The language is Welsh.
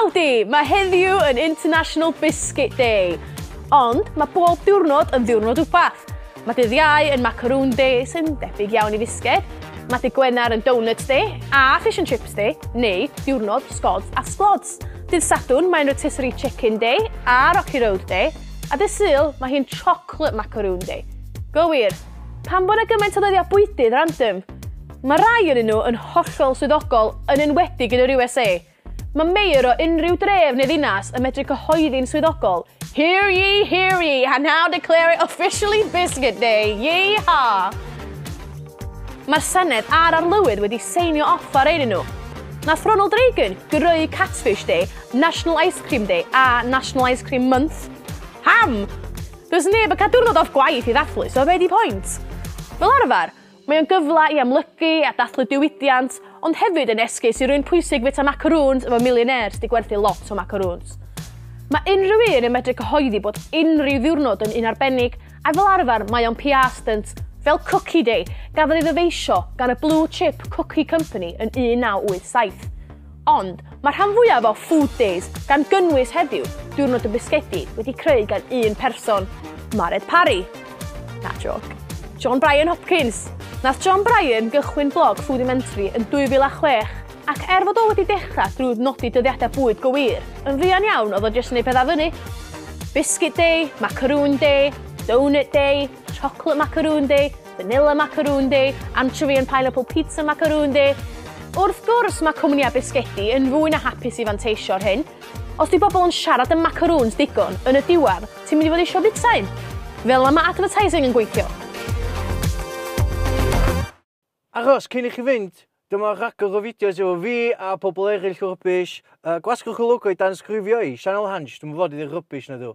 Howdy! Mae heddiw yn International Biscuit Day. Ond mae bob diwrnod yn ddiwrnod wbath. Mae dydd Iau yn Macaroon Day, sy'n debyg iawn i fisged. Mae dydd Gwener yn Donut Day a Fish and Chips Day, neu diwrnod sgods a sglods. Dydd Sadwrn mae'n Rotisserie Chicken Day a Rocky Road Day. A dydd Sul mae hi'n Chocolate Macaroon Day. Go wir, pam bod 'na gymaint o ddyddiau bwydydd random? Mae rai o'nyn nhw yn hollol swyddogol, yn enwedig yn yr USA. Mae mayor o unrhyw dref neu ddinas yn medru cyhoeddi'n swyddogol, "Hear ye, hear ye, I now declare it officially Biscuit Day, yee-haw!" Mae'r Senedd a'r Arlywydd wedi seinio off ar ein nhw. Nath Ronald Reagan greu Catfish Day, National Ice Cream Day a National Ice Cream Month. Pam? Does neb yn cael diwrnod off gwaith i ddathlu, so be di pwynt? Fel arfer, mae o'n gyfle i amlygu a dathlu diwydiant, ond hefyd yn esgus i rywun pwysig fwyta macaroons efo millionaires 'di gwerthu lot o macaroons. Mae unrhyw un yn medru cyhoeddi bod unrhyw ddiwrnod yn un arbennig, a fel arfer mae o'n PR stunt, fel Cookie Day, gafodd ei ddyfeisio gan y Blue Chip Cookie Company yn 1987. Ond mae rhan fwyaf o food days, gan gynnwys heddiw, diwrnod y bisgedi, wedi creu gan un person, Mared Parry. Na, joke. John Brian Hopkins. Nath John Bryan gychwyn blog Foodimentary yn 2006, ac er fod o wedi dechrau drwy nodi dyddiadau bwyd go wir, yn fuan iawn oedd o jyst yn neud pethau fyny. Biscuit Day, Macaroon Day, Donut Day, Chocolate Macaroon Day, Vanilla Macaroon Day, Anchovy and Pineapple Pizza Macaroon Day. Wrth gwrs mae cwmnïau bisgedi yn fwy na hapus i fanteisio ar hyn. Os di bobl yn siarad am macaroons digon, yn y diwedd, ti'n mynd i fod eisiau bwyta un. Fel 'na mae advertising yn gweithio. Achos, cyn i chi fynd, dyma rhagor o fideos efo fi a pobl eraill o rubbish. Gwasgwch y logo i danysgrifio i Sianel Hansh, dwi'm yn fod i ddweud rubbish na dw.